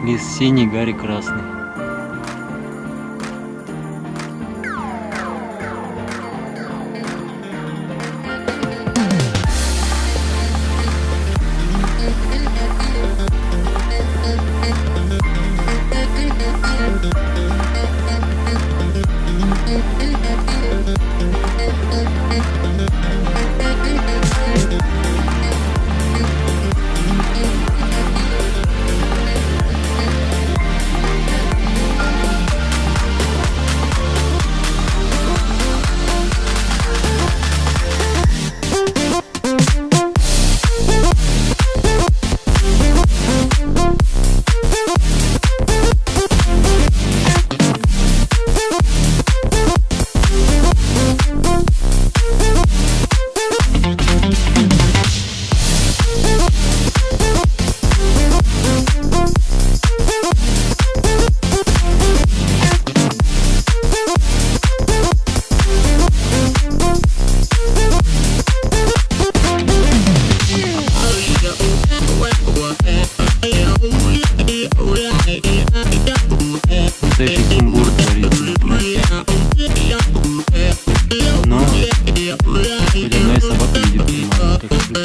Лис синий, Гарри красный. Настоящий сумбур творится. Но хоть одна из собак видит приманку, так что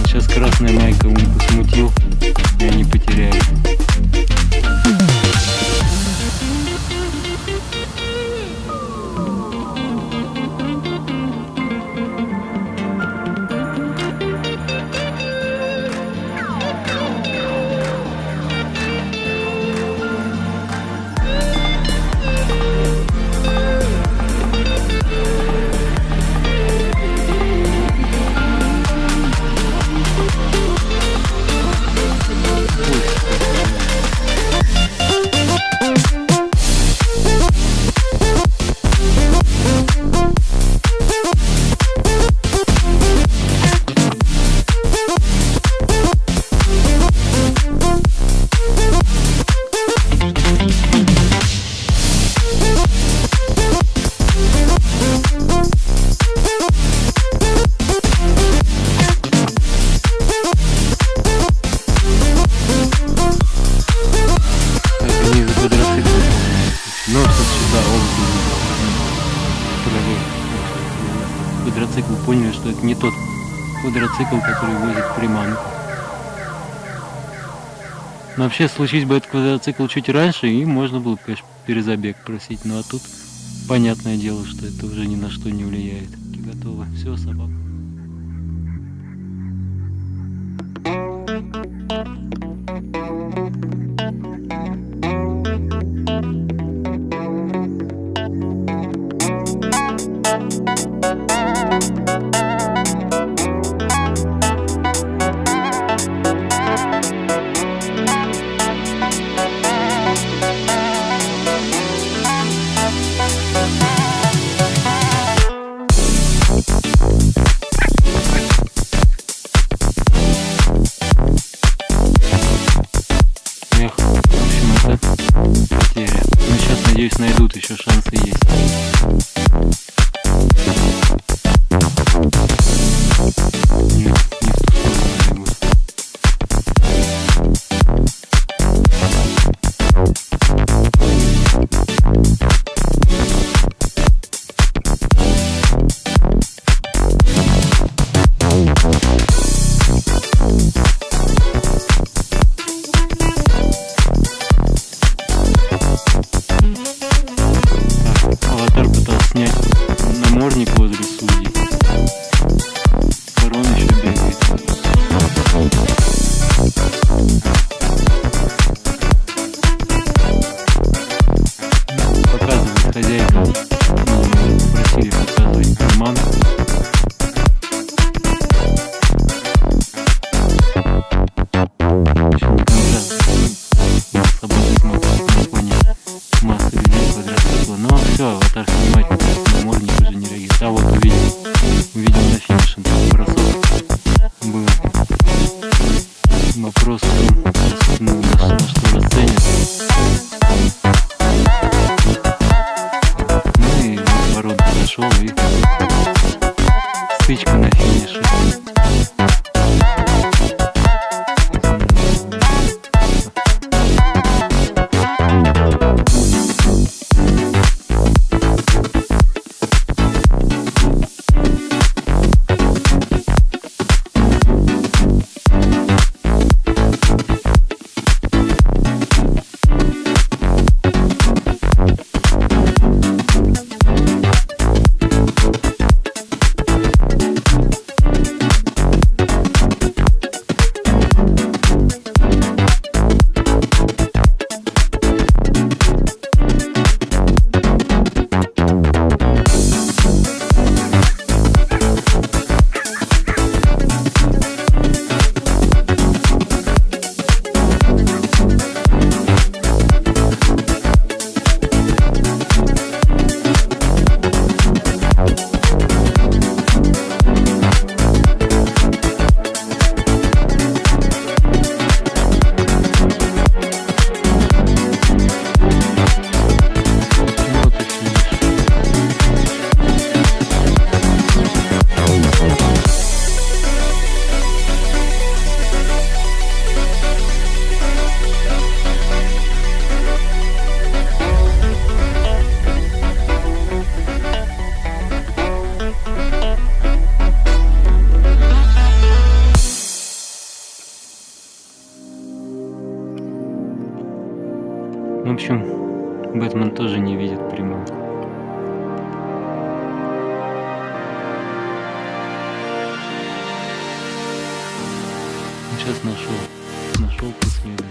сейчас красная майка Умку смутил, и они потеряли. Так, они за квадроциклом. Носят сюда, он правее. Квадроцикл поняли, что это не тот квадроцикл, который возит приманку. Но вообще, случись бы этот квадроцикл чуть раньше, и можно было бы, конечно, перезабег просить. Ну а тут понятное дело, что это уже ни на что не влияет. Готово. Все, собака. Эх, в общем, это потеря. Но сейчас, надеюсь, найдут, еще шансы есть. Нет, не в ту сторону бегут. Так, аватар пытался снять намордник возле судей. Ворон еще бегает. Показывает хозяйка. Видимо, попросили показывать приманку. Еще до конца собака смотрит на фоне массы людей квадроцикла. Но все, аватар снимать намордник уже не реагирует. А вот увидел. Увидел на финише там бросок был. Вопрос в том, на что расценят. Ну и В общем, Бэтмен тоже не видит приманку. Сейчас нашел. Нашел последний.